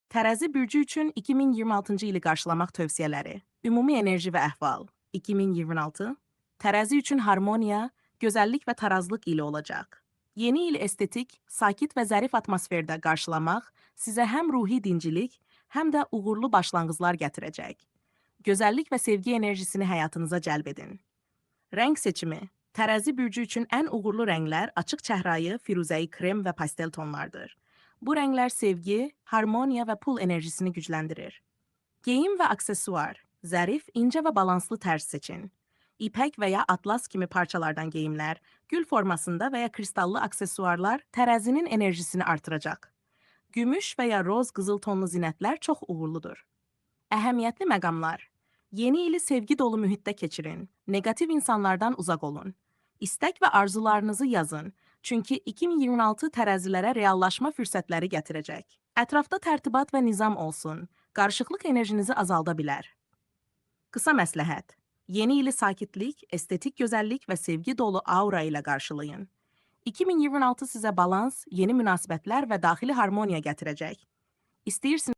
Tərəzi bürcü üçün 2026-cı ili qarşılamaq tövsiyələri. Ümumi enerji və əhval. 2026. Tərəzi üçün harmoniya, gözəllik və tarazlıq ili olacaq. Yeni il estetik, sakit və zərif atmosferdə qarşılamaq sizə həm ruhi dincilik, həm də uğurlu başlanğıclar gətirəcək. Gözəllik və sevgi enerjisini həyatınıza cəlb edin. Rəng seçimi. Tərəzi bürcü üçün ən uğurlu rənglər açıq çəhrayı, firuzəyi krem və pastel tonlardır. Bu rənglər sevgi, harmoniya və pul enerjisini gücləndirir. Geyim və aksesuar. Zərif, incə və balanslı tərz seçin. İpək və ya atlas kimi parçalardan geyimlər, gül formasında və ya kristallı aksesuarlar tərəzinin enerjisini artıracaq. Gümüş və ya roz qızıl tonlu zinətlər çox uğurludur. Əhəmiyyətli məqamlar. Yeni ili sevgi dolu mühitdə keçirin. Negativ insanlardan uzaq olun. İstək və arzularınızı yazın. Çünki 2026 tərəzilərə reallaşma fürsətləri gətirəcək. Ətrafda tərtibat və nizam olsun. Qarışıqlıq enerjinizi azalda bilər. Qısa məsləhət. Yeni ili sakitlik, estetik gözəllik və sevgi dolu aura ilə qarşılayın. 2026 sizə balans, yeni münasibətlər və daxili harmoniya gətirəcək. İstəyirsiniz